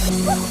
Li lawm.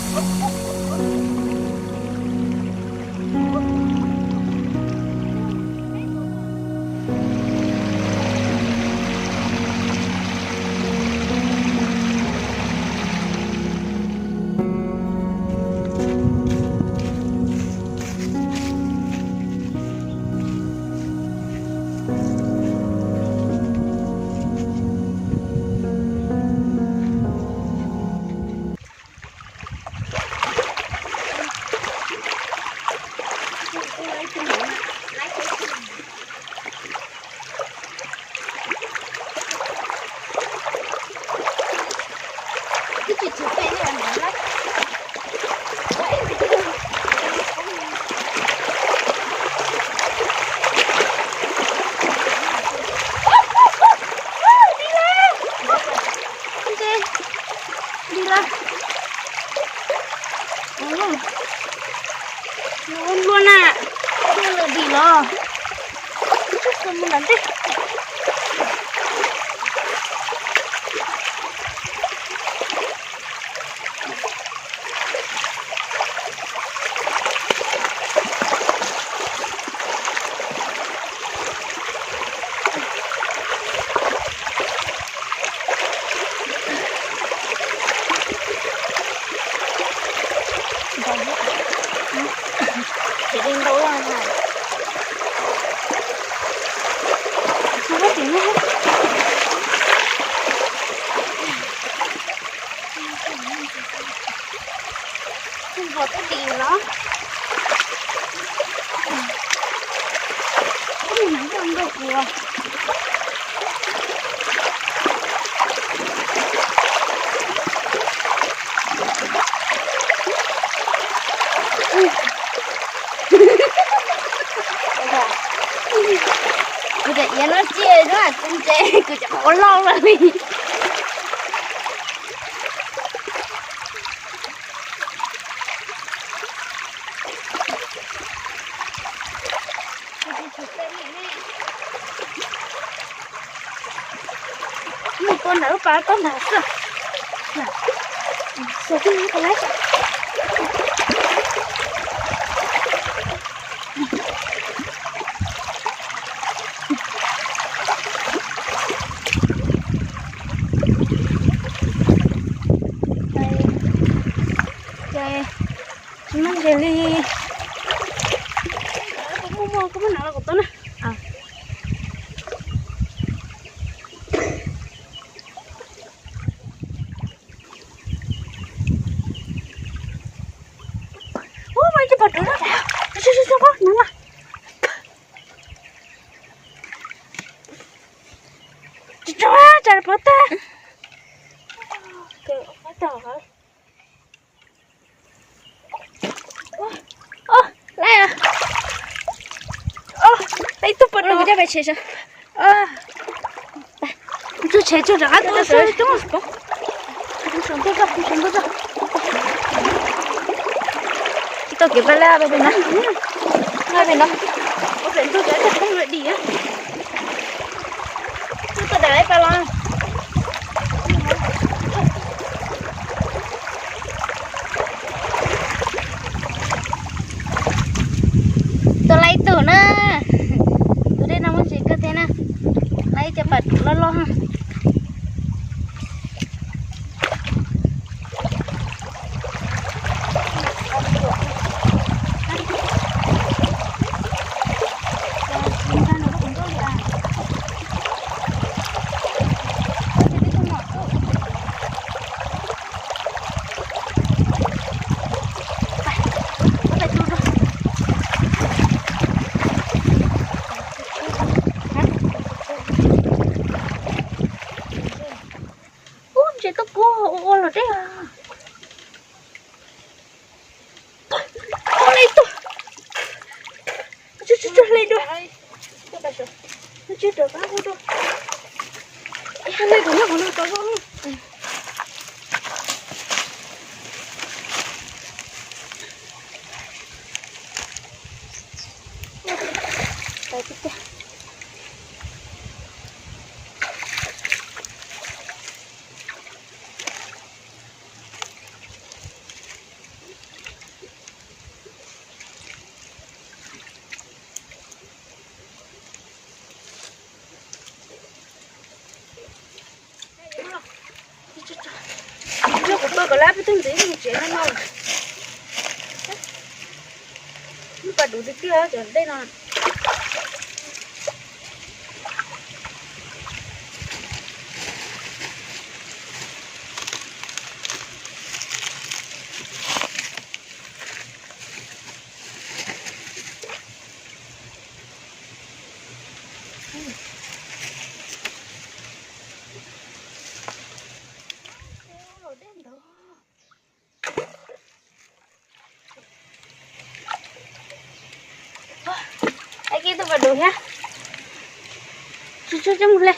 Ua luaj na, luaj lawm dim los. Mus nram ntej. Tsis li ntau na. Npua twb dim los. Ub, nws nrog nrog kuv. Kuv cov iav no ciaj no, kuv ntse kuv cov qhov loj lawm li. Mus tua nram lub pas tob ntag xwb. Xyov twb mus tau lawm. Ces tsis muaj ntses li. Muaj muaj koj muab hnav los kuv tua na. Ub, mas ib co pom dawb na. Hnav mas. Tsis tso, tsam puas tag. Ub, lawm. Ub, lawm ib tug pom dawb. Tus tshev tseg rov qab tua seb coob. Tsis tau kev pab lab pem no. Pem no. Ua pem ntug cov coj peb mus dim. Tus dam ib pas los. Tua lawm ib tug na. Tus dej no muaj ntses kawg thiab na. Lawm ib co pom loj loj. Ub, ntses tuaj kub ua ua luam dej os. Ua li tuaj. Tsuag tsuag hle dua. Tsuag rov qab ua dua. Hle kuv nyob qhov no tau zoo. Dab peb tug ntxiv mus tsev no no. Pas dub tiag tiag cov dej no. Ai kiv, tus pas dub thiab. Tsis tshua coj mus hle.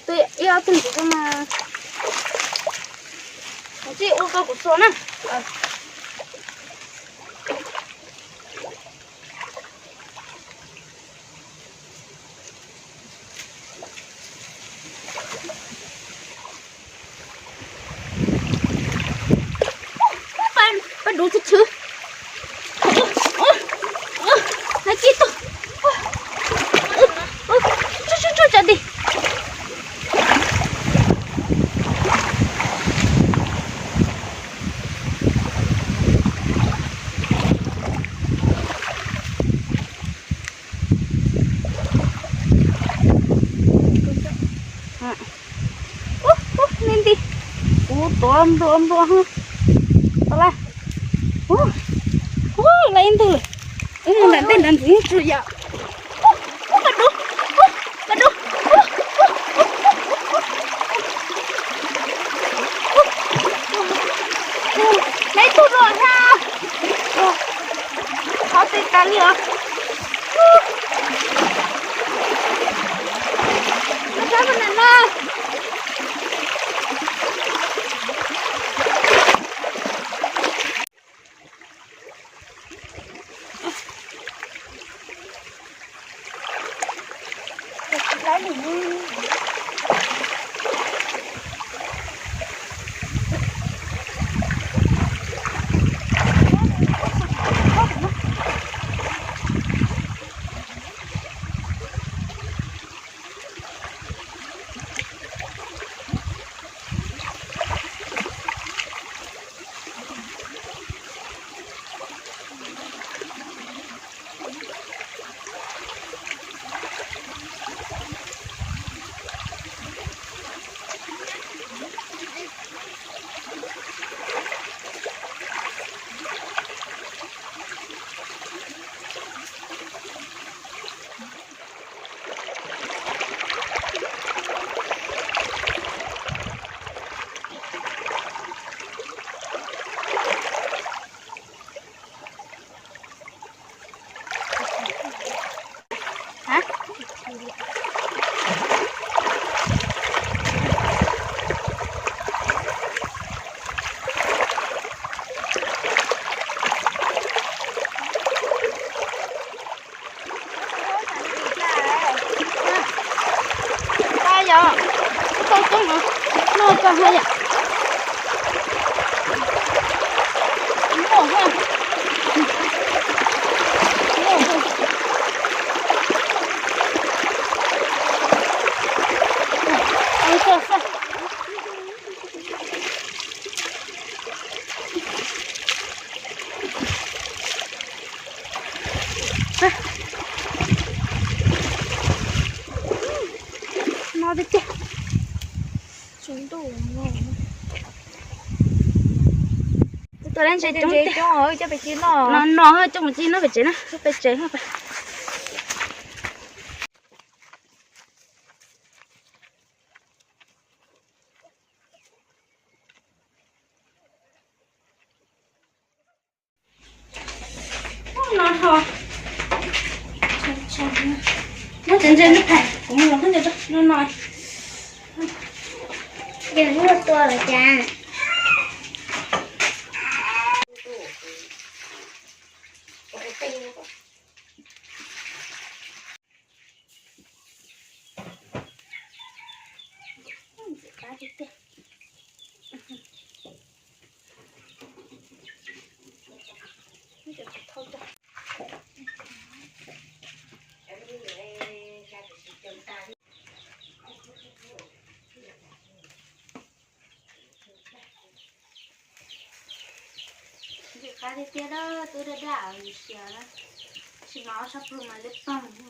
Tus ib ob tug ntxiv mas tsis ua koj kuv txua na. Pas dub tshwm tshwm. Nai kib tug. Tsuj tsuj tsuj tso di. Ub, ub, me nti. Ub, tuav nplua nplua. Tau lawm. Ub, ub, lawm ib ntwg lawm. Wb mus nram ntej nrad ntxiv tsuas yom. Ub, ub, pas dub, ub, pas dub. Neb tug dua thiab. Qhov twg tas li os. Sab pa nas no. Tau yom, tau coob no, noj tau ha yom. Muaj ha. Muaj ha. Tau xwb. No tiag tiag. Tus tuaj lab ntses coob tiag. No no coj mus ci noj pem tsev na, pem tsev. No ho. Muab cov ntses no pais, kuv mus los khaub ncaws rau no no. Yog luaj tua los cas? Tiag tiag na, twb daj daj li siav na, tsis mas ob sab plhu mas lib pag. Ntxim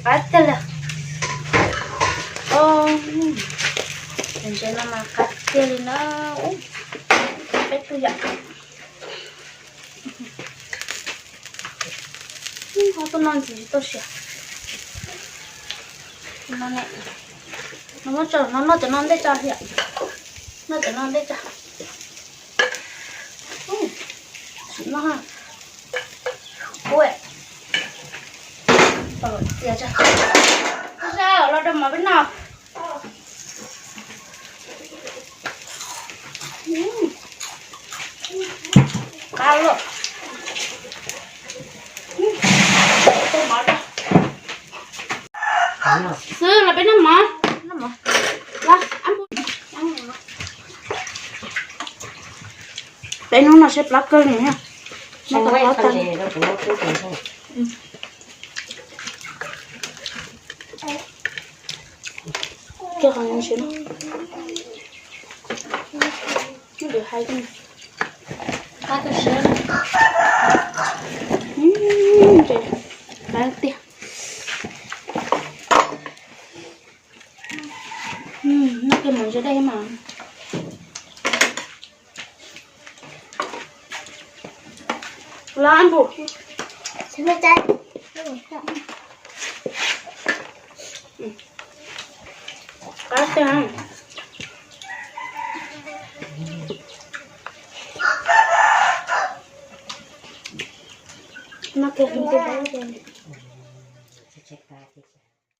qab tiag li. Ntses no mas qab tiag li na. Peb tug yam. Ho tuaj noj ntxiv tsis tau siav. No ne, no muab tso, no noj cov no ntej tso thiab. Noj cov no ntej tso. Sim no ha. Ua, tau tias tso. Los rau mov peb noj. Qab luaj. Xwb los peb noj mov. Peb hnub no siab plab kawg li na. Kiag qhov no siav no. Ntses hais tias qab tiag siab. Ntses qab tiag. Noj kiag mov ze dej mas. Los npus. Qab tiag. Noj kiag ntses.